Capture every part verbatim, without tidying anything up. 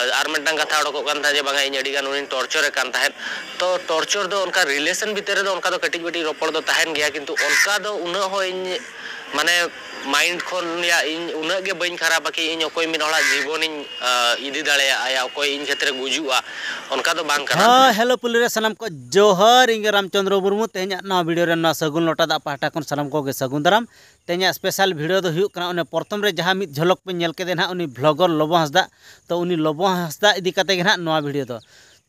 ᱟᱨ ᱢᱤᱫᱴᱟᱝ ᱠᱟᱛᱷᱟ ᱚᱰᱚᱠᱚᱜ ᱠᱟᱱ ᱛᱟᱦᱮᱸᱫ ᱡᱮ ᱵᱟᱝᱟ, ᱤᱧ ᱟᱹᱰᱤ ᱜᱟᱱ ᱩᱱᱤᱧ torture ᱮ ᱠᱟᱱ ᱛᱟᱦᱮᱸᱫ᱾ ᱛᱚ torture ᱫᱚ ᱚᱱᱠᱟ relation ᱵᱷᱤᱛᱤᱨ ᱨᱮᱫᱚ ᱚᱱᱠᱟ ᱫᱚ ᱠᱟᱹᱴᱤᱡ ᱢᱟᱹᱴᱤᱡ ᱨᱚᱯᱚᱲ ᱫᱚ ᱛᱟᱦᱮᱱ ᱜᱮᱭᱟ, ᱠᱤᱱᱛᱩ ᱚᱱᱠᱟ ᱫᱚ ᱩᱱᱟᱹᱜ ᱦᱚᱸ ᱤᱧ ᱢᱟᱱᱮ mind ᱠᱷᱚᱱ ᱭᱟ ᱤᱧ ᱩᱱᱟᱹᱜ ᱜᱮ ᱵᱟᱹᱧ ᱠᱷᱟᱨᱟᱯᱟ ᱠᱤ ᱤᱧ ᱚᱠᱚᱭ ᱢᱤᱫ ᱦᱚᱲᱟᱜ ᱡᱤᱵᱚᱱᱤᱧ ᱤᱫᱤ ᱫᱟᱲᱮᱭᱟᱜᱼᱟ ᱭᱟ ᱚᱠᱚᱭ ᱤᱧ ᱠᱷᱮᱛᱨᱮ ᱜᱩᱡᱩᱜᱼᱟ, ᱚᱱᱠᱟ ᱫᱚ ᱵᱟᱝ ᱠᱟᱱᱟ᱾ ᱦᱮᱸ, hello ᱯᱩᱞᱤ ᱨᱮ ᱥᱟᱱᱟᱢ ᱠᱚ ᱡᱚᱦᱟᱨ᱾ ᱤᱧ ᱜᱮ ᱨᱟᱢᱪᱚᱸᱫᱽᱨᱚ ᱢᱩᱨᱢᱩ᱾ ᱛᱮᱦᱮᱧᱟᱜ ᱱᱚᱣᱟ video ᱨᱮ ᱱᱚᱣᱟ ᱥᱟᱹᱜᱩᱱ ᱞᱚᱴᱟ ᱫᱟᱜ ᱯᱟᱦᱴᱟ ᱠᱷᱚᱱ ᱥᱟᱱᱟᱢ ᱠᱚᱜᱮ ᱥᱟᱹᱜᱩᱱ ᱫᱟᱨᱟᱢ᱾ ᱛᱮᱦᱮᱧᱟᱜ special video ᱫᱚ ᱦᱩᱭᱩᱜ ᱠᱟᱱᱟ, ᱚᱱᱮ ᱯᱨᱚᱛᱷᱚᱢ ᱨᱮ ᱡᱟᱦᱟᱸ ᱢᱤᱫ ᱡᱷᱚᱞᱚᱠ ᱯᱮ ᱧᱮᱞ ᱠᱮᱫᱮ ᱱᱟᱦᱟᱜ, ᱩᱱᱤ vlogger ᱞᱚᱵᱚ ᱦᱟᱸᱥᱫᱟᱜ᱾ ᱛᱚ ᱩᱱᱤ ᱞᱚᱵᱚ ᱦᱟᱸᱥᱫᱟᱜ ᱤᱫᱤ ᱠᱟᱛᱮ ᱜᱮ ᱱᱟᱦᱟᱜ ᱱᱚᱣᱟ video ᱫᱚ᱾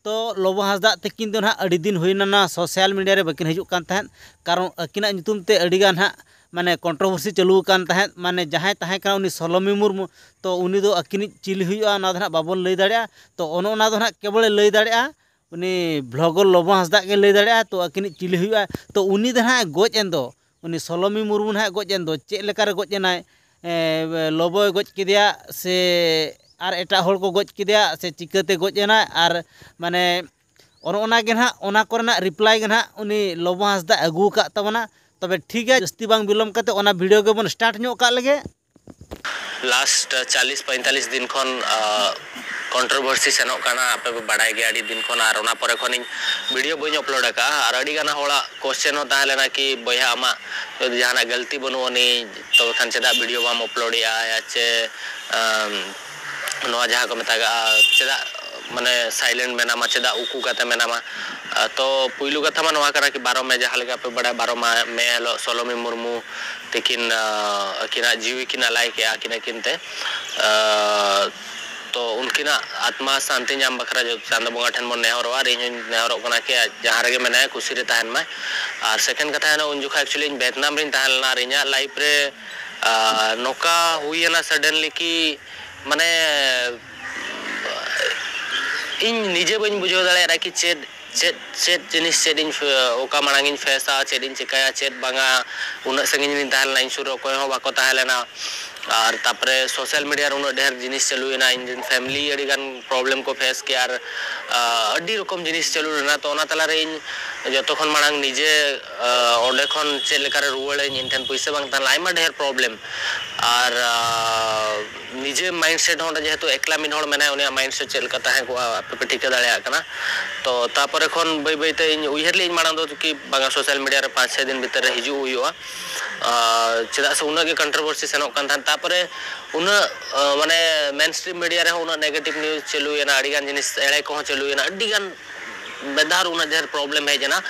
ᱛᱚ ᱞᱚᱵᱚ ᱦᱟᱸᱥᱫᱟᱜ ᱛᱟᱹᱠᱤᱱ ᱫᱚ ᱱᱟᱦᱟᱜ ᱟᱹᱰᱤ ᱫᱤᱱ ᱦᱩᱭᱱᱟ ᱱᱚᱣᱟ social media ᱨᱮ ᱵᱟᱹᱠᱤᱱ ᱦᱤᱡᱩᱜ ᱠᱟᱱ ᱛᱟᱦᱮᱸᱫ, ᱠᱟᱨᱚᱱ ᱟᱹᱠᱤᱱᱟᱜ ᱧᱩᱛᱩᱢ ᱛᱮ ᱟᱹᱰᱤ ᱜᱟᱱ ᱦᱟᱸᱜ ᱢᱟᱱᱮ controversy ᱪᱟᱹᱞᱩ ᱟᱠᱟᱱ ᱛᱟᱦᱮᱸᱫ, ᱢᱟᱱᱮ ᱡᱟᱦᱟᱸᱭ ᱛᱟᱦᱮᱸ ᱠᱟᱱᱟ ᱩᱱᱤ ᱥᱚᱞᱚᱢᱤ ᱢᱩᱨᱢᱩ, ᱛᱚ ᱩᱱᱤ ᱫᱚ ᱟᱹᱠᱤᱱᱤᱡ ᱪᱤᱞᱤ ᱦᱩᱭᱩᱜᱼᱟ ᱚᱱᱟ ᱫᱚ ᱱᱟᱦᱟᱜ ᱵᱟᱵᱚᱱ ᱞᱟᱹᱭ ᱫᱟᱲᱮᱭᱟᱜᱼᱟ᱾ ᱛᱚ ᱚᱱᱮ ᱚᱱᱟ ᱫᱚ ᱱᱟᱦᱟᱜ ᱠᱮᱵᱚᱞᱮ ᱞᱟᱹᱭ ᱫᱟᱲᱮᱭᱟᱜᱼᱟ ᱩᱱᱤ vlogger ᱞᱚᱵᱚ ᱦᱟᱸᱥᱫᱟᱜ ᱜᱮ ᱞᱟᱹᱭ ᱫᱟᱲᱮᱭᱟᱜᱼᱟ᱾ ᱛᱚ ᱟᱹᱠᱤᱱᱤᱡ ᱪᱤᱞᱤ ᱦᱩᱭᱩᱜᱼᱟ, ᱛᱚ ᱩᱱᱤ ᱫᱚ ᱱᱟᱦᱟᱜ ᱜᱚᱡ ᱮᱱ ᱫᱚ, ᱩᱱᱤ ᱥᱚᱞᱚᱢᱤ ᱢᱩᱨᱢᱩ ᱱᱟᱦᱟᱜ ᱜᱚᱡ ᱮᱱ ᱫᱚ, ᱪᱮᱫ ᱞᱮᱠᱟᱨᱮ ᱜᱚᱡ ᱮᱱᱟᱭ? ᱮ, ᱞᱚᱵᱚᱭ ᱜᱚᱡ ᱠᱮᱫᱮᱭᱟ ᱥᱮ ᱟᱨ ᱮᱴᱟᱜ ᱦᱚᱲ ᱠᱚ ᱜᱚᱡ ᱠᱮᱫᱮᱭᱟ ᱥᱮ ᱪᱤᱠᱟᱹᱛᱮ ᱜᱚᱡ ᱮᱱᱟᱭ? ᱟᱨ ᱢᱟᱱᱮ ᱚᱱᱮ ᱚᱱᱟ ᱜᱮ ᱱᱟᱦᱟᱜ, ᱚᱱᱟ ᱠᱚᱨᱮᱱᱟᱜ reply ᱜᱮ ᱱᱟᱦᱟᱜ ᱩᱱᱤ ᱞᱚᱵᱚ ᱦᱟᱸᱥᱫᱟ ᱟᱹᱜᱩ ᱟᱠᱟᱫ ᱛᱟᱵᱚᱱᱟ᱾ ᱛᱚᱵᱮ ᱴᱷᱤᱠ ᱜᱮᱭᱟ, ᱡᱟᱹᱥᱛᱤ ᱵᱟᱝ ᱵᱤᱞᱚᱢ ᱠᱟᱛᱮ ᱚᱱᱟ video ᱜᱮᱵᱚᱱ start ᱧᱚᱜ ᱠᱟᱜ ᱞᱮᱜᱮ᱾ Last ᱪᱟᱞᱤᱥ ᱯᱚᱸᱭᱛᱟᱞᱤᱥ ᱫᱤᱱ ᱠᱷᱚᱱ, ᱟ, controversy ᱥᱮᱱᱚᱜ ᱠᱟᱱᱟ, ᱟᱯᱮ ᱯᱮ ᱵᱟᱲᱟᱭ ᱜᱮᱭᱟ ᱟᱹᱰᱤ ᱫᱤᱱ ᱠᱷᱚᱱ, ᱟᱨ ᱚᱱᱟ ᱯᱚᱨᱮ ᱠᱷᱚᱱ ᱤᱧ video ᱵᱟᱹᱧ upload ᱟᱠᱟᱫᱼᱟ᱾ ᱟᱨ ᱟᱹᱰᱤ ᱜᱟᱱ ᱦᱚᱲᱟᱜ question ᱦᱚᱸ ᱛᱟᱦᱮᱸ ᱞᱮᱱᱟ ᱠᱤ, "ᱵᱚᱭᱦᱟ, ᱟᱢᱟᱜ ᱡᱩᱫᱤ ᱡᱟᱦᱟᱱᱟᱜ ᱜᱟᱹᱞᱛᱤ ᱵᱟᱹᱱᱩᱜ ᱟᱹᱱᱤᱡ, ᱛᱚᱵᱮ ᱠᱷᱟᱱ ᱪᱮᱫᱟᱜ video ᱵᱟᱢ upload ᱮᱫᱼᱟ?" ᱭᱟ ᱪᱮ, ᱟᱢ, ᱱᱚᱣᱟ ᱡᱟᱦᱟᱸ ᱠᱚ ᱢᱮᱛᱟᱜᱟᱜᱼᱟ, ᱪᱮᱫᱟᱜ ᱢᱟᱱᱮ silent ᱢᱮᱱᱟᱢᱟ, ᱪᱮᱫᱟᱜ ᱩᱠᱩ ᱠᱟᱛᱮ ᱢᱮᱱᱟᱢᱟ? ᱟ, ᱛᱚ ᱯᱩᱭᱞᱩ ᱠᱟᱛᱷᱟ ᱢᱟ ᱱᱚᱣᱟ ᱠᱟᱱᱟ ᱠᱤ ᱵᱟᱨᱚ ᱢᱮ, ᱡᱟᱦᱟᱸ ᱞᱮᱠᱟ ᱯᱮ ᱵᱟᱲᱟᱭᱟ, ᱵᱟᱨᱚ ᱢᱟ-, ᱢᱮ ᱦᱤᱞᱳᱜ ᱥᱚᱞᱚᱢᱤ ᱢᱩᱨᱢᱩ ᱛᱤᱠᱤᱱ, ᱟ, ᱟᱹᱠᱤᱱᱟᱜ ᱡᱤᱣᱤ ᱠᱤᱱ ᱟᱞᱟᱭ ᱠᱮᱜᱼᱟ ᱟᱹᱠᱤᱱ ᱟᱹᱠᱤᱱ ᱛᱮ᱾ ᱟ, ᱛᱚ ᱩᱱᱠᱤᱱᱟᱜ ᱟᱛᱢᱟ ᱥᱟᱱᱛᱤ ᱧᱟᱢ ᱵᱟᱠᱷᱨᱟ ᱡᱚ-, ᱪᱟᱸᱫᱚ ᱵᱚᱸᱜᱟ ᱴᱷᱮᱱ ᱵᱚᱱ ᱱᱮᱦᱚᱨᱚᱜᱼᱟ, ᱟᱨ ᱤᱧ ᱦᱚᱸᱧ ᱱᱮᱦᱚᱨᱚᱜ ᱠᱟᱱᱟ ᱠᱤ ᱡᱟᱦᱟᱸ ᱨᱮᱜᱮ ᱢᱮᱱᱟᱭᱟ ᱠᱩᱥᱤ ᱨᱮ ᱛᱟᱦᱮᱱ ᱢᱟᱭ᱾ ᱟᱨ second ᱠᱟᱛᱷᱟ ᱦᱩᱭᱱᱟ, ᱩᱱ ᱡᱚᱠᱷᱟᱡ actually ᱤᱧ ᱵᱷᱮᱛᱱᱟᱢ ᱨᱤᱧ ᱛᱟᱦᱮᱸ ᱞᱮᱱᱟ, ᱟᱨ ᱤᱧᱟᱹᱜ life ᱨᱮ, ᱟ, ᱱᱚᱝᱠᱟ ᱦᱩᱭᱮᱱᱟ suddenly ᱠᱤ ᱢᱟᱱᱮ ᱤᱧ ᱱᱤᱡᱮ ᱵᱟᱹᱧ ᱵᱩᱡᱷᱟᱹᱣ ᱫᱟᱲᱮᱭᱟᱜ ᱠᱟᱱᱟ ᱠᱤ ᱪᱮᱫ, ᱪᱮᱫ, ᱪᱮᱫ ᱡᱤᱱᱤᱥ, ᱪᱮᱫ ᱤᱧ ᱯᱷᱮ-, ᱚᱠᱟ ᱢᱟᱲᱟᱝ ᱤᱧ face-ᱟ, ᱪᱮᱫ ᱤᱧ ᱪᱮᱠᱟᱭᱟ, ᱪᱮᱫ ᱵᱟᱝᱟ᱾ ᱩᱱᱟᱹᱜ ᱥᱟᱺᱜᱤᱧ ᱨᱤᱧ ᱛᱟᱦᱮᱸ ᱞᱮᱱᱟ, ᱤᱧ ᱥᱩᱨ ᱨᱮ ᱚᱠᱚᱭ ᱦᱚᱸ ᱵᱟᱠᱚ ᱛᱟᱦᱮᱸ ᱞᱮᱱᱟ᱾ ᱟᱨ ᱛᱟᱯᱚᱨᱮ social media ᱨᱮ ᱩᱱᱟᱹᱜ ᱰᱷᱮᱨ ᱡᱤᱱᱤᱥ ᱪᱟᱹᱞᱩᱭᱮᱱᱟ, ᱤᱧ ᱨᱮᱱ family ᱟᱹᱰᱤ ᱜᱟᱱ problem ᱠᱚ face ᱠᱮᱜᱼᱟ, ᱟᱨ ᱟᱹᱰᱤ ᱨᱚᱠᱚᱢ ᱡᱤᱱᱤᱥ ᱪᱟᱹᱞᱩ ᱞᱮᱱᱟ᱾ ᱛᱚ ᱚᱱᱟ ᱛᱟᱞᱟᱨᱮ ᱤᱧ ᱡᱚᱛᱚ ᱠᱷᱚᱱ ᱢᱟᱲᱟᱝ ᱱᱤᱡᱮ ᱚᱸᱰᱮ ᱠᱷᱚᱱ ᱪᱮᱫ ᱞᱮᱠᱟᱨᱮ ᱨᱩᱣᱟᱹᱲᱟᱹᱧ, ᱤᱧ ᱴᱷᱮᱱ ᱯᱩᱭᱥᱟᱹ ᱵᱟᱝ ᱛᱟᱦᱮᱸ ᱞᱮᱱᱟ, ᱟᱭᱢᱟ ᱰᱷᱮᱨ problem᱾ ᱟᱨ ᱱᱤᱡᱮ mindset ᱦᱚᱸ ᱚᱸᱰᱮ ᱡᱮᱦᱮᱛᱩ ᱮᱠᱞᱟ ᱢᱤᱫ ᱦᱚᱲ ᱢᱮᱱᱟᱭᱟ, ᱩᱱᱤᱭᱟᱜ mindset ᱪᱮᱫ ᱞᱮᱠᱟ ᱛᱟᱦᱮᱸ ᱠᱚᱜᱼᱟ, ᱟᱯᱮ ᱯᱮ ᱴᱷᱤᱠᱟᱹ ᱫᱟᱲᱮᱭᱟᱜ ᱠᱟᱱᱟ᱾ ᱛᱚ ᱛᱟᱯᱚᱨᱮ ᱠᱷᱚᱱ ᱵᱟᱹᱭ ᱵᱟᱹᱭᱛᱮ ᱤᱧ ᱩᱭᱦᱟᱹᱨ ᱞᱮᱫᱟᱹᱧ ᱢᱟᱲᱟᱝ ᱫᱚ ᱠᱤ ᱵᱟᱝᱟ, social media ᱨᱮ ᱯᱟᱸᱪ ᱪᱷᱚᱭ ᱫᱤᱱ ᱵᱷᱤᱛᱤᱨ ᱨᱮ ᱦᱤᱡᱩᱜ ᱦᱩᱭᱩᱜᱼᱟ᱾ ᱪᱮᱫᱟᱜ ᱥᱮ ᱩᱱᱟᱹᱜ ᱜᱮ controversy ᱥᱮᱱᱚᱜ ᱠᱟᱱ ᱛᱟᱦᱮᱸᱫ᱾ ᱛᱟᱯᱚᱨᱮ ᱩᱱᱟᱹᱜ ᱢᱟᱱᱮ main stream media ᱨᱮᱦᱚᱸ ᱩᱱᱟᱹᱜ negative news ᱪᱟᱹᱞᱩᱭᱮᱱᱟ, ᱟᱹᱰᱤᱜᱟᱱ ᱡᱤᱱᱤᱥ ᱮᱲᱮ ᱠᱚᱦᱚᱸ ᱪᱟᱹᱞᱩᱭᱮᱱᱟ, ᱟᱹᱰᱤᱜᱟᱱ ᱵᱮᱫᱷᱟᱨ ᱩᱱᱟᱹᱜ ᱰᱷᱮᱨ problem ᱦᱮᱡ ᱮᱱᱟ᱾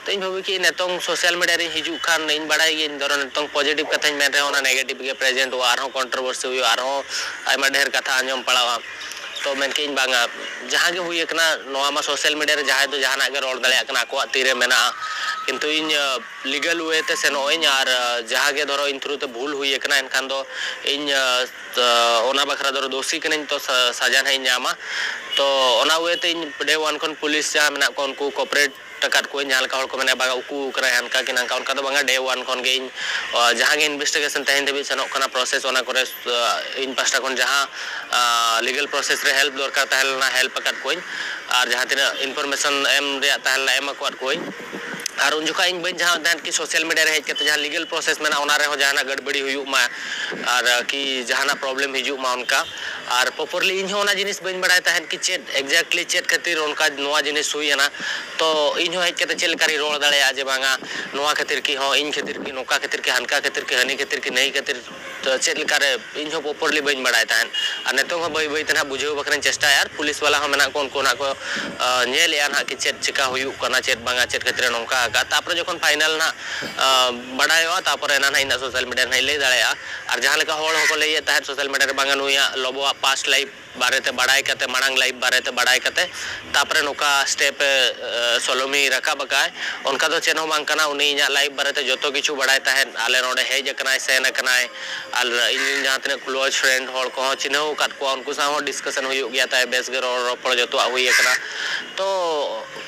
ᱛᱚ ᱤᱧ ᱵᱷᱟᱵᱤ ᱠᱮᱫᱟᱹᱧ ᱱᱤᱛᱚᱝ social media ᱨᱤᱧ ᱦᱤᱡᱩᱜ ᱠᱷᱟᱱ, ᱤᱧ ᱵᱟᱲᱟᱭ ᱜᱤᱭᱟᱹᱧ ᱫᱷᱚᱨᱚ ᱱᱤᱛᱚᱝ positive ᱠᱟᱛᱷᱟᱧ ᱢᱮᱱ ᱨᱮᱦᱚᱸ ᱚᱱᱟ negative ᱜᱮ presentᱚᱜᱼᱟ, ᱟᱨᱦᱚᱸ controversy ᱦᱩᱭᱩᱜᱼᱟ, ᱟᱨᱦᱚᱸ ᱟᱭᱢᱟ ᱰᱷᱮᱨ ᱠᱟᱛᱷᱟ ᱟᱸᱡᱚᱢ ᱯᱟᱲᱟᱣᱟ᱾ ᱛᱚ ᱢᱮᱱ ᱠᱮᱫᱟᱹᱧ ᱵᱟᱝᱟ, ᱡᱟᱦᱟᱸ ᱜᱮ ᱦᱩᱭ ᱟᱠᱟᱱᱟ, ᱱᱚᱣᱟ ᱢᱟ social media ᱨᱮ ᱡᱟᱦᱟᱸᱭ ᱫᱚ ᱡᱟᱦᱟᱱᱟᱜ ᱜᱮ ᱨᱚᱲ ᱫᱟᱲᱮᱭᱟᱜ ᱠᱟᱱᱟ, ᱟᱠᱚᱣᱟᱜ ᱛᱤᱨᱮ ᱢᱮᱱᱟᱜᱼᱟ᱾ ᱠᱤᱱᱛᱩ ᱤᱧ legal way ᱛᱮ ᱥᱮᱱᱚᱜ ᱟᱹᱧ, ᱟᱨ ᱡᱟᱦᱟᱸ ᱜᱮ ᱫᱷᱚᱨᱚ ᱤᱧ through ᱛᱮ ᱵᱷᱩᱞ ᱦᱩᱭ ᱟᱠᱟᱱᱟ, ᱮᱱᱠᱷᱟᱱ ᱫᱚ ᱤᱧ ᱚᱱᱟ ᱵᱟᱠᱷᱨᱟ ᱫᱚ ᱫᱳᱥᱤ ᱠᱟᱹᱱᱟᱹᱧ, ᱛᱚ ᱥᱟᱡᱟ ᱱᱟᱦᱟᱜ ᱤᱧ ᱧᱟᱢᱟ᱾ ᱛᱚ ᱚᱱᱟ way ᱛᱮ ᱤᱧ day one ᱠᱷᱚᱱ ᱯᱩᱞᱤᱥ ᱡᱟᱦᱟᱸ ᱢᱮᱱᱟᱜ ᱠᱚᱣᱟ ᱩᱱᱠᱩ cooperate ᱟᱠᱟᱫ ᱠᱚᱣᱟᱹᱧ, ᱡᱟᱦᱟᱸ ᱞᱮᱠᱟ ᱦᱚᱲ ᱠᱚ ᱢᱮᱱᱟ ᱵᱟᱝᱟ ᱩᱠᱩ ᱠᱟᱱᱟᱭ ᱦᱟᱱᱠᱟ ᱠᱤ ᱱᱟᱝᱠᱟ, ᱚᱱᱠᱟ ᱫᱚ ᱵᱟᱝᱟ᱾ Day one ᱠᱷᱚᱱ ᱜᱮ ᱤᱧ ᱡᱟᱦᱟᱸ ᱜᱮ investigation ᱛᱮᱦᱮᱧ ᱫᱷᱟᱹᱵᱤᱡ ᱥᱮᱱᱚᱜ ᱠᱟᱱᱟ process, ᱚᱱᱟ ᱠᱚᱨᱮ ᱤᱧ ᱯᱟᱦᱴᱟ ᱠᱷᱚᱱ ᱡᱟᱦᱟᱸ legal process ᱨᱮ help ᱫᱚᱨᱠᱟᱨ ᱛᱟᱦᱮᱸ ᱞᱮᱱᱟ, help ᱟᱠᱟᱫ ᱠᱚᱣᱟᱹᱧ᱾ ᱟᱨ ᱡᱟᱦᱟᱸ ᱛᱤᱱᱟᱹᱜ information ᱮᱢ ᱨᱮᱭᱟᱜ ᱛᱟᱦᱮᱸ ᱞᱮᱱᱟ, ᱮᱢ ᱟᱠᱟᱫ ᱠᱚᱣᱟᱹᱧ᱾ ᱟᱨ ᱩᱱ ᱡᱚᱠᱷᱟᱜ ᱤᱧ ᱵᱟᱹᱧ ᱡᱟᱦᱟᱸ ᱛᱟᱦᱮᱸᱫ ᱠᱤ social media ᱨᱮ ᱦᱮᱡ ᱠᱟᱛᱮ ᱡᱟᱦᱟᱸ legal process ᱢᱮᱱᱟᱜᱼᱟ, ᱚᱱᱟ ᱨᱮᱦᱚᱸ ᱡᱟᱦᱟᱱᱟᱜ ᱜᱟᱹᱲᱵᱟᱹᱲᱤ ᱦᱩᱭᱩᱜ ᱢᱟ, ᱟᱨ ᱠᱤ ᱡᱟᱦᱟᱱᱟᱜ problem ᱦᱤᱡᱩᱜ ᱢᱟ ᱚᱱᱠᱟ᱾ ᱟᱨ properly ᱤᱧ ᱦᱚᱸ ᱚᱱᱟ ᱡᱤᱱᱤᱥ ᱵᱟᱹᱧ ᱵᱟᱲᱟᱭ ᱛᱟᱦᱮᱸᱫ ᱠᱤ ᱪᱮᱫ exactly ᱪᱮᱫ ᱠᱷᱟᱹᱛᱤᱨ ᱚᱱᱠᱟ ᱱᱚᱣᱟ ᱡᱤᱱᱤᱥ ᱦᱩᱭᱮᱱᱟ᱾ ᱛᱚ ᱤᱧ ᱦᱚᱸ ᱦᱮᱡ ᱠᱟᱛᱮ ᱪᱮᱫ ᱞᱮᱠᱟ ᱨᱤᱧ ᱨᱚᱲ ᱫᱟᱲᱮᱭᱟᱜᱼᱟ ᱡᱮ ᱵᱟᱝᱟ ᱱᱚᱣᱟ ᱠᱷᱟᱹᱛᱤᱨ ᱠᱤ, ᱦᱚᱸ ᱤᱧ ᱠᱷᱟᱹᱛᱤᱨ ᱠᱤ, ᱱᱚᱝᱠᱟ ᱠᱷᱟᱹᱛᱤᱨ ᱠᱤ, ᱦᱟᱱᱠᱟ ᱠᱷᱟᱹᱛᱤᱨ ᱠᱤ, ᱦᱟᱹᱱᱤ ᱠᱷᱟᱹᱛᱤᱨ ᱠᱤ, ᱱᱟᱹᱭ ᱠᱷᱟᱹᱛᱤᱨ, ᱛᱚ ᱪᱮᱫ ᱞᱮᱠᱟᱨᱮ ᱤᱧ ᱦᱚᱸ properly ᱵᱟᱹᱧ ᱵᱟᱲᱟᱭ ᱛᱟᱦᱮᱸᱫ᱾ ᱟᱨ ᱱᱤᱛᱚᱝ ᱦᱚᱸ ᱵᱟᱹᱭ ᱵᱟᱹᱭ ᱛᱮ ᱱᱟᱦᱟᱜ ᱵᱩᱡᱷᱟᱹᱣ ᱵᱟᱠᱷᱨᱟᱧ ᱪᱮᱥᱴᱟᱭᱟ᱾ ᱟᱨ ᱯᱩᱞᱤᱥ ᱵᱟᱞᱟ ᱦᱚᱸ ᱢᱮᱱᱟᱜ ᱠᱚ, ᱩᱱᱠᱩ ᱱᱟᱦᱟᱜ ᱠᱚ ᱧᱮᱞᱮᱜᱼᱟ ᱱᱟᱦᱟᱜ ᱠᱤ ᱪᱮᱫ ᱪᱮᱠᱟ ᱦᱩᱭᱩᱜ ᱠᱟᱱᱟ, ᱪᱮᱫ ᱵᱟᱝᱟ, ᱪᱮᱫ ᱠᱷᱟᱹᱛᱤᱨ ᱱᱚᱝᱠᱟ ᱟᱠᱟᱫ᱾ ᱛᱟᱯᱚᱨᱮ ᱡᱚᱠᱷᱚᱱ final ᱱᱟᱦᱟᱜ ᱵᱟᱰᱟᱭᱚᱜᱼᱟ, ᱛᱟᱯᱚᱨᱮ ᱮᱱᱟ ᱱᱟᱦᱟᱜ ᱤᱧ ᱱᱟᱦᱟᱜ social media ᱱᱟᱦᱟᱜ ᱤᱧ ᱞᱟᱹᱭ ᱫᱟᱲᱮᱭᱟᱜᱼᱟ᱾ ᱟᱨ ᱡᱟᱦᱟᱸ ᱞᱮᱠᱟ ᱦᱚᱲ ᱦᱚᱸᱠᱚ ᱞᱟᱹᱭᱮᱫ ᱛᱟᱦᱮᱸᱫ social media ᱨᱮ ᱵᱟᱝᱟ ᱱᱩᱭᱟᱜ ᱞᱚᱵᱚᱣᱟᱜ past life ᱵᱟᱨᱮᱛᱮ ᱵᱟᱲᱟᱭ ᱠᱟᱛᱮ, ᱢᱟᱲᱟᱝ ᱞᱟᱭᱤᱯᱷ ᱵᱟᱨᱮᱛᱮ ᱵᱟᱲᱟᱭ ᱠᱟᱛᱮ, ᱛᱟᱯᱚᱨᱮ ᱱᱚᱝᱠᱟ ᱥᱴᱮᱯ ᱮ, ᱮ, ᱥᱳᱞᱳᱢᱤ ᱨᱟᱠᱟᱵ ᱟᱠᱟᱫᱼᱟᱭ, ᱚᱱᱠᱟ ᱫᱚ ᱪᱮᱫ ᱦᱚᱸ ᱵᱟᱝ ᱠᱟᱱᱟ᱾ ᱩᱱᱤ ᱤᱧᱟᱹᱜ ᱞᱟᱭᱤᱯᱷ ᱵᱟᱨᱮᱛᱮ ᱡᱚᱛᱚ ᱠᱤᱪᱷᱩ ᱵᱟᱲᱟᱭ ᱛᱟᱦᱮᱸᱫ᱾ ᱟᱞᱮ ᱱᱚᱰᱮ ᱦᱮᱡ ᱟᱠᱟᱱᱟᱭ, ᱥᱮᱱ ᱟᱠᱟᱱᱟᱭ, ᱟᱨ ᱤᱧ ᱨᱮᱱ ᱡᱟᱦᱟᱸ ᱛᱤᱱᱟᱹᱜ ᱠᱞᱳᱡᱽ ᱯᱷᱨᱮᱱᱰ ᱦᱚᱲ ᱠᱚᱦᱚᱸ ᱪᱤᱱᱦᱟᱹᱣ ᱟᱠᱟᱫ ᱠᱚᱣᱟ, ᱩᱱᱠᱩ ᱥᱟᱶ ᱦᱚᱸ ᱰᱤᱥᱠᱟᱥᱚᱱ ᱦᱩᱭᱩᱜ ᱜᱮᱭᱟ ᱛᱟᱭ, ᱵᱮᱥ ᱜᱮ ᱨᱚᱲ ᱨᱚᱯᱚᱲ ᱡᱚᱛᱚᱣᱟᱜ ᱦᱩᱭ ᱟᱠᱟᱱᱟ᱾ ᱛᱚ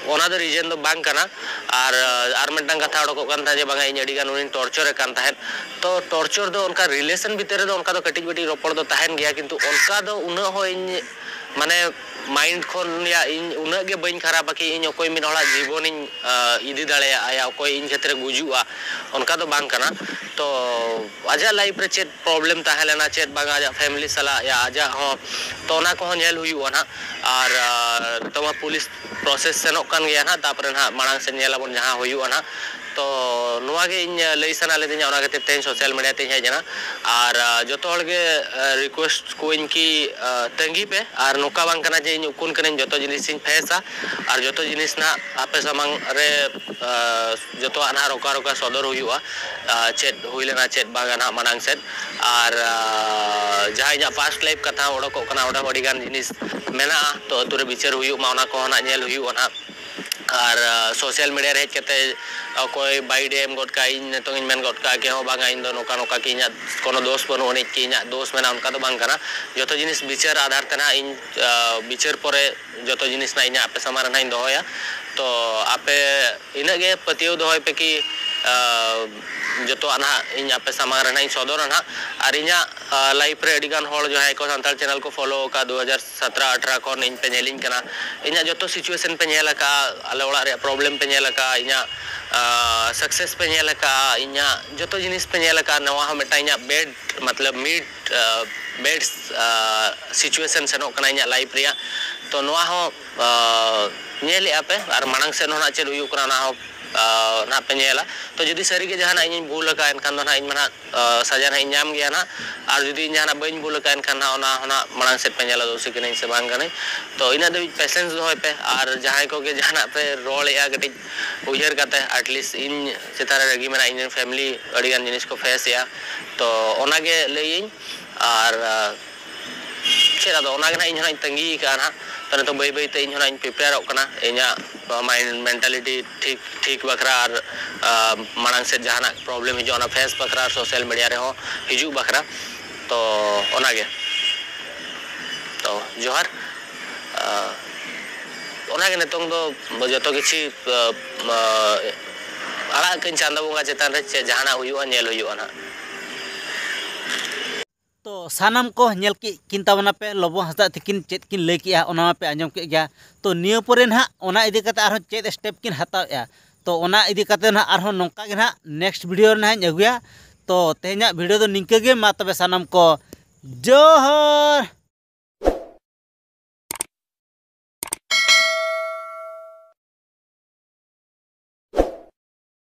ᱚᱱᱟ ᱫᱚ ᱨᱤᱡᱮᱱ ᱫᱚ ᱵᱟᱝ ᱠᱟᱱᱟ᱾ ᱟᱨ, ᱟᱨ ᱢᱤᱫᱴᱟᱝ ᱠᱟᱛᱷᱟ ᱚᱰᱚᱠᱚᱜ ᱠᱟᱱ ᱛᱟᱦᱮᱸᱫ ᱡᱮ ᱵᱟᱝᱟ ᱤᱧ ᱟᱹᱰᱤ ᱜᱟᱱ ᱩᱱᱤᱧ ᱴᱚᱨᱪᱚᱨᱮ ᱠᱟᱱ ᱛᱟᱦᱮᱸᱫ᱾ ᱛᱚ ᱴᱚᱨᱪᱚᱨ ᱫᱚ ᱚᱱᱠᱟ ᱨᱤᱞᱮᱥᱚᱱ ᱵᱷᱤᱛᱤᱨ ᱨᱮᱫᱚ ᱚᱱᱠᱟ ᱫᱚ ᱠᱟᱹᱴᱤᱡ ᱢᱟᱹᱴᱤᱡ ᱨᱚᱯᱚᱲ ᱫᱚ ᱛᱟᱦᱮᱱ ᱜᱮᱭᱟ, ᱠᱤᱱᱛᱩ ᱚᱱᱠᱟ ᱫᱚ ᱩᱱᱟᱹᱜ ᱦᱚᱸ ᱤᱧ ᱢᱟᱱᱮ ᱢᱟᱭᱤᱱᱰ ᱠᱷᱚᱱ ᱭᱟ ᱤᱧ ᱩᱱᱟᱹᱜ ᱜᱮ ᱵᱟᱹᱧ ᱠᱷᱟᱨᱟᱯᱟ ᱠᱤ ᱤᱧ ᱚᱠᱚᱭ ᱢᱤᱫ ᱦᱚᱲᱟᱜ ᱡᱤᱵᱚᱱᱤᱧ, ᱟ, ᱤᱫᱤ ᱫᱟᱲᱮᱭᱟᱜᱼᱟ ᱭᱟ ᱚᱠᱚᱭ ᱤᱧ ᱠᱷᱟᱹᱛᱤᱨ ᱜᱩᱡᱩᱜᱼᱟ, ᱚᱱᱠᱟ ᱫᱚ ᱵᱟᱝ ᱠᱟᱱᱟ᱾ ᱛᱚ ᱟᱡᱟᱜ ᱞᱟᱭᱤᱯᱷ ᱨᱮ ᱪᱮᱫ ᱯᱨᱚᱵᱞᱮᱢ ᱛᱟᱦᱮᱸ ᱞᱮᱱᱟ, ᱪᱮᱫ ᱵᱟᱝᱟ ᱟᱡᱟᱜ ᱯᱷᱮᱢᱤᱞᱤ ᱥᱟᱞᱟᱜ ᱭᱟ ᱟᱡᱟᱜ ᱦᱚᱸ, ᱛᱚ ᱚᱱᱟ ᱠᱚᱦᱚᱸ ᱧᱮᱞ ᱦᱩᱭᱩᱜᱼᱟ ᱱᱟᱦᱟᱜ᱾ ᱟᱨ, ᱟ, ᱱᱤᱛᱚᱜ ᱢᱟ ᱯᱩᱞᱤᱥ ᱯᱨᱚᱥᱮᱥ ᱥᱮᱱᱚᱜ ᱠᱟᱱ ᱜᱮᱭᱟ ᱱᱟᱦᱟᱜ, ᱛᱟᱯᱚᱨᱮ ᱱᱟᱦᱟᱜ ᱢᱟᱲᱟᱝ ᱥᱮᱫ ᱧᱮᱞ ᱟᱵᱚᱱ ᱡᱟᱦᱟᱸ ᱦᱩᱭᱩᱜᱼᱟ ᱱᱟᱦᱟᱜ᱾ ᱛᱚ ᱱᱚᱣᱟ ᱜᱮ ᱤᱧ ᱞᱟᱹᱭ ᱥᱟᱱᱟ ᱞᱤᱫᱤᱧᱟ, ᱚᱱᱟ ᱠᱷᱟᱹᱛᱤᱨ ᱛᱮ ᱤᱧ ᱥᱳᱥᱟᱞ ᱢᱤᱰᱤᱭᱟ ᱛᱮᱧ ᱦᱮᱡ ᱮᱱᱟ᱾ ᱟᱨ, ᱟ, ᱡᱚᱛᱚ ᱦᱚᱲ ᱜᱮ, ᱟ, ᱨᱤᱠᱩᱭᱮᱥᱴ ᱠᱚᱣᱟᱧ ᱠᱤ, ᱟ, ᱛᱟᱺᱜᱤ ᱯᱮ, ᱟᱨ ᱱᱚᱝᱠᱟ ᱵᱟᱝ ᱠᱟᱱᱟ ᱡᱮ ᱤᱧ ᱩᱠᱩᱱ ᱠᱟᱹᱱᱟᱹᱧ, ᱡᱚᱛᱚ ᱡᱤᱱᱤᱥᱤᱧ ᱯᱷᱮᱥᱟ ᱟᱨ ᱡᱚᱛᱚ ᱡᱤᱱᱤᱥ ᱱᱟᱦᱟᱜ ᱟᱯᱮ ᱥᱟᱢᱟᱝ ᱨᱮ, ᱟ, ᱡᱚᱛᱚᱣᱟᱜ ᱱᱟᱦᱟᱜ ᱨᱚᱠᱟ ᱨᱚᱠᱟ ᱥᱚᱫᱚᱨ ᱦᱩᱭᱩᱜᱼᱟ, ᱟ, ᱪᱮᱫ ᱦᱩᱭ ᱞᱮᱱᱟ ᱪᱮᱫ ᱵᱟᱝᱟ ᱱᱟᱦᱟᱜ ᱢᱟᱲᱟᱝ ᱥᱮᱫ᱾ ᱟᱨ, ᱟ, ᱡᱟᱦᱟᱸ ᱤᱧᱟᱹᱜ ᱯᱟᱥᱴ ᱞᱟᱭᱤᱯᱷ ᱠᱟᱛᱷᱟ ᱦᱚᱸ ᱚᱰᱚᱠᱚᱜ ᱠᱟᱱᱟ, ᱚᱸᱰᱮ ᱦᱚᱸ ᱟᱹᱰᱤᱜᱟᱱ ᱡᱤᱱᱤᱥ ᱢᱮᱱᱟᱜᱼᱟ, ᱛᱚ ᱟᱹᱛᱩ ᱨᱮ ᱵᱤᱪᱟᱹᱨ ᱦᱩᱭᱩᱜ ᱢᱟ, ᱚᱱᱟ ᱠᱚᱦᱚᱸ ᱱᱟᱦᱟᱜ ᱧᱮᱞ ᱦᱩᱭᱩᱜᱼᱟ ᱱᱟᱦᱟᱜ᱾ ᱟᱨ, ᱟ, ᱥᱳᱥᱟᱞ ᱢᱤᱰᱤᱭᱟ ᱨᱮ ᱦᱮᱡ ᱠᱟᱛᱮ ᱚᱠᱚᱭ ᱵᱟᱭᱤᱰ ᱮ ᱮᱢ ᱜᱚᱫ ᱠᱟᱜᱼᱟ, ᱤᱧ ᱱᱤᱛᱚᱝ ᱤᱧ ᱢᱮᱱ ᱜᱚᱫ ᱠᱟᱜᱼᱟ ᱠᱮ ᱦᱚᱸ ᱵᱟᱝᱟ, ᱤᱧ ᱫᱚ ᱱᱚᱝᱠᱟ ᱱᱚᱝᱠᱟ ᱠᱤ ᱤᱧᱟᱹᱜ ᱠᱳᱱᱳ ᱫᱳᱥ ᱵᱟᱹᱱᱩᱜ ᱟᱹᱱᱤᱡ ᱠᱤ ᱤᱧᱟᱹᱜ ᱫᱳᱥ ᱢᱮᱱᱟᱜᱼᱟ, ᱚᱱᱠᱟ ᱫᱚ ᱵᱟᱝ ᱠᱟᱱᱟ᱾ ᱡᱚᱛᱚ ᱡᱤᱱᱤᱥ ᱵᱤᱪᱟᱹᱨ ᱟᱫᱷᱟᱨ ᱛᱮ ᱱᱟᱦᱟᱜ ᱤᱧ, ᱟ, ᱵᱤᱪᱟᱹᱨ ᱯᱚᱨᱮ ᱡᱚᱛᱚ ᱡᱤᱱᱤᱥ ᱱᱟᱦᱟᱜ ᱤᱧᱟᱹᱜ ᱟᱯᱮ ᱥᱟᱢᱟᱝ ᱨᱮ ᱱᱟᱦᱟᱜ ᱤᱧ ᱫᱚᱦᱚᱭᱟ᱾ ᱛᱚ ᱟᱯᱮ ᱤᱱᱟᱹᱜ ᱜᱮ ᱯᱟᱹᱛᱭᱟᱹᱣ ᱫᱚᱦᱚᱭ ᱯᱮ ᱠᱤ, ᱟ, ᱡᱚᱛᱚᱣᱟᱜ ᱱᱟᱦᱟᱜ ᱤᱧ ᱟᱯᱮ ᱥᱟᱢᱟᱝ ᱨᱮ ᱱᱟᱦᱟᱜ ᱤᱧ ᱥᱚᱫᱚᱨᱟ ᱱᱟᱦᱟᱜ᱾ ᱟᱨ ᱤᱧᱟᱹᱜ, ᱟ, ᱞᱟᱭᱤᱯᱷ ᱨᱮ ᱟᱹᱰᱤᱜᱟᱱ ᱦᱚᱲ ᱡᱟᱦᱟᱸᱭ ᱠᱚ ᱥᱟᱱᱛᱟᱲ ᱪᱮᱱᱮᱞ ᱠᱚ ᱯᱷᱚᱞᱳ ᱟᱠᱟᱫ, ᱫᱩ ᱦᱟᱡᱟᱨ ᱥᱟᱛᱨᱟ ᱟᱴᱷᱨᱟ ᱠᱷᱚᱱ ᱤᱧ ᱯᱮ ᱧᱮᱞᱤᱧ ᱠᱟᱱᱟ, ᱤᱧᱟᱹᱜ ᱡᱚᱛᱚ ᱥᱤᱪᱩᱭᱮᱥᱚᱱ ᱯᱮ ᱧᱮᱞ ᱟᱠᱟᱫᱼᱟ, ᱟᱞᱮ ᱚᱲᱟᱜ ᱨᱮᱭᱟᱜ ᱯᱨᱚᱵᱞᱮᱢ ᱯᱮ ᱧᱮᱞ ᱟᱠᱟᱫᱼᱟ, ᱤᱧᱟᱹᱜ, ᱟ, ᱥᱟᱠᱥᱮᱥ ᱯᱮ ᱧᱮᱞ ᱟᱠᱟᱫᱼᱟ, ᱤᱧᱟᱹᱜ ᱡᱚᱛᱚ ᱡᱤᱱᱤᱥ ᱯᱮ ᱧᱮᱞ ᱟᱠᱟᱫᱼᱟ᱾ ᱱᱚᱣᱟ ᱦᱚᱸ ᱢᱤᱫᱴᱟᱝ ᱤᱧᱟᱹᱜ ᱵᱮᱰ, ᱢᱚᱛᱞᱚᱵ ᱢᱤᱰ, ᱟ, ᱵᱮᱰ, ᱟ, ᱥᱤᱪᱩᱭᱮᱥᱚᱱ ᱥᱮᱱᱚᱜ ᱠᱟᱱᱟ ᱤᱧᱟᱹᱜ ᱞᱟᱭᱤᱯᱷ ᱨᱮᱭᱟᱜ᱾ ᱛᱚ ᱱᱚᱣᱟ ᱦᱚᱸ, ᱟ, ᱧᱮᱞᱮᱫᱼᱟ ᱯᱮ, ᱟᱨ ᱢᱟᱲᱟᱝ ᱥᱮᱫ ᱦᱚᱸ ᱱᱟᱦᱟᱜ ᱪᱮᱫ ᱦᱩᱭᱩᱜ ᱠᱟᱱᱟ ᱚᱱᱟ ᱦᱚᱸ, ᱟ, ᱱᱟᱦᱟᱜ ᱯᱮ ᱧᱮᱞᱟ᱾ ᱛᱚ ᱡᱩᱫᱤ ᱥᱟᱹᱨᱤᱜᱮ ᱡᱟᱦᱟᱱᱟᱜ ᱤᱧᱤᱧ ᱵᱷᱩᱞ ᱟᱠᱟᱫᱼᱟ, ᱮᱱᱠᱷᱟᱱ ᱫᱚ ᱱᱟᱦᱟᱜ ᱤᱧ ᱢᱟ ᱱᱟᱦᱟᱜ, ᱟ, ᱥᱟᱡᱟ ᱱᱟᱦᱟᱜ ᱤᱧ ᱧᱟᱢ ᱜᱮᱭᱟ ᱱᱟᱦᱟᱜ᱾ ᱟᱨ ᱡᱩᱫᱤ ᱤᱧ ᱡᱟᱦᱟᱱᱟᱜ ᱵᱟᱹᱧ ᱵᱷᱩᱞ ᱟᱠᱟᱫᱼᱟ, ᱮᱱᱠᱷᱟᱱ ᱱᱟᱦᱟᱜ ᱚᱱᱟ ᱦᱚᱸ ᱱᱟᱦᱟᱜ ᱢᱟᱲᱟᱝ ᱥᱮᱫ ᱯᱮ ᱧᱮᱞᱟ, ᱫᱳᱥᱤ ᱠᱟᱹᱱᱟᱹᱧ ᱥᱮ ᱵᱟᱝ ᱠᱟᱹᱱᱟᱹᱧ᱾ ᱛᱚ ᱤᱱᱟᱹᱜ ᱫᱷᱟᱹᱵᱤᱡ ᱯᱮᱥᱮᱱᱥ ᱫᱚᱦᱚᱭ ᱯᱮ, ᱟᱨ ᱡᱟᱦᱟᱸᱭ ᱠᱚᱜᱮ ᱡᱟᱦᱟᱱᱟᱜ ᱯᱮ ᱨᱚᱲᱮᱫᱼᱟ, ᱠᱟᱹᱴᱤᱡ ᱩᱭᱦᱟᱹᱨ ᱠᱟᱛᱮ, ᱟᱴᱞᱤᱥᱴ ᱤᱧ ᱪᱮᱛᱟᱱ ᱨᱮ ᱨᱟᱹᱜᱤ ᱢᱮᱱᱟᱜᱼᱟ, ᱤᱧ ᱨᱮᱱ ᱯᱷᱮᱢᱤᱞᱤ ᱟᱹᱰᱤᱜᱟᱱ ᱡᱤᱱᱤᱥ ᱠᱚ ᱯᱷᱮᱥ ᱮᱫᱼᱟ᱾ ᱛᱚ ᱚᱱᱟᱜᱮ ᱞᱟᱹᱭᱟᱹᱧ, ᱟᱨ, ᱟ, ᱪᱮᱫ ᱟᱫᱚ ᱚᱱᱟᱜᱮ ᱱᱟᱦᱟᱜ ᱤᱧ ᱦᱚᱸ ᱱᱟᱦᱟᱜ ᱤᱧ ᱛᱟᱺᱜᱤ ᱠᱟᱜᱼᱟ ᱱᱟᱦᱟᱜ᱾ ᱛᱚ ᱱᱤᱛᱚᱜ ᱵᱟᱹᱭ ᱵᱟᱹᱭᱛᱮ ᱤᱧ ᱦᱚᱸ ᱱᱟᱦᱟᱜ ᱤᱧ ᱯᱨᱤᱯᱮᱭᱟᱨᱚᱜ ᱠᱟᱱᱟ ᱤᱧᱟᱹᱜ ᱢᱟᱭᱤᱱᱰ ᱢᱮᱱᱴᱟᱞᱤᱴᱤ ᱴᱷᱤᱠ ᱴᱷᱤᱠ ᱵᱟᱠᱷᱨᱟ, ᱟᱨ ᱟᱸ, ᱢᱟᱲᱟᱝ ᱥᱮᱫ ᱡᱟᱦᱟᱱᱟᱜ ᱯᱨᱚᱵᱞᱮᱢ ᱦᱤᱡᱩᱜᱼᱟ ᱚᱱᱟ ᱯᱷᱮᱥ ᱵᱟᱠᱷᱨᱟ ᱟᱨ ᱥᱳᱥᱟᱞ ᱢᱤᱰᱤᱭᱟ ᱨᱮᱦᱚᱸ ᱦᱤᱡᱩᱜ ᱵᱟᱠᱷᱨᱟ᱾ ᱛᱚ ᱚᱱᱟᱜᱮ᱾ ᱛᱚ ᱡᱚᱦᱟᱨ᱾ ᱟᱸ, ᱚᱱᱟᱜᱮ ᱱᱤᱛᱚᱝ ᱫᱚ ᱡᱚᱛᱚ ᱠᱤᱪᱷᱩ, ᱟᱸ, ᱟᱸ, ᱟᱲᱟᱜ ᱠᱟᱹᱧ ᱪᱟᱸᱫᱚ ᱵᱚᱸᱜᱟ ᱪᱮᱛᱟᱱ ᱨᱮ, ᱪᱮᱫ ᱡᱟᱦᱟᱱᱟᱜ ᱦᱩᱭᱩᱜᱼᱟ ᱧᱮᱞ ᱦᱩᱭᱩᱜᱼᱟ ᱱᱟᱦᱟᱜ᱾ ᱛᱚ ᱥᱟᱱᱟᱢ ᱠᱚ ᱧᱮᱞ ᱠᱮᱫ ᱠᱤᱱ ᱛᱟᱵᱚᱱᱟ ᱯᱮ ᱞᱚᱵᱚ ᱦᱟᱸᱥᱫᱟ ᱛᱤᱠᱤᱱ ᱪᱮᱫ ᱠᱤᱱ ᱞᱟᱹᱭ ᱠᱮᱜᱼᱟ, ᱚᱱᱟ ᱢᱟᱯᱮ ᱟᱸᱡᱚᱢ ᱠᱮᱫ ᱜᱮᱭᱟ᱾ ᱛᱚ ᱱᱤᱭᱟᱹ ᱯᱚᱨᱮ ᱱᱟᱦᱟᱜ ᱚᱱᱟ ᱤᱫᱤ ᱠᱟᱛᱮ ᱟᱨᱦᱚᱸ ᱪᱮᱫ ᱥᱴᱮᱯ ᱠᱤᱱ ᱦᱟᱛᱟᱣᱮᱫᱼᱟ, ᱛᱚ ᱚᱱᱟ ᱤᱫᱤ ᱠᱟᱛᱮ ᱱᱟᱦᱟᱜ ᱟᱨᱦᱚᱸ ᱱᱚᱝᱠᱟ ᱜᱮ ᱱᱟᱦᱟᱜ ᱱᱮᱠᱥᱴ ᱵᱷᱤᱰᱤᱭᱳ ᱨᱮ ᱱᱟᱦᱟᱜ ᱤᱧ ᱟᱹᱜᱩᱭᱟ᱾ ᱛᱚ ᱛᱮᱦᱮᱧᱟᱜ ᱵᱷᱤᱰᱤᱭᱳ ᱫᱚ ᱱᱤᱝᱠᱟᱹ ᱜᱮ, ᱢᱟ ᱛᱚᱵᱮ ᱥᱟᱱᱟᱢ ᱠᱚ ᱡᱚᱦᱟᱨ᱾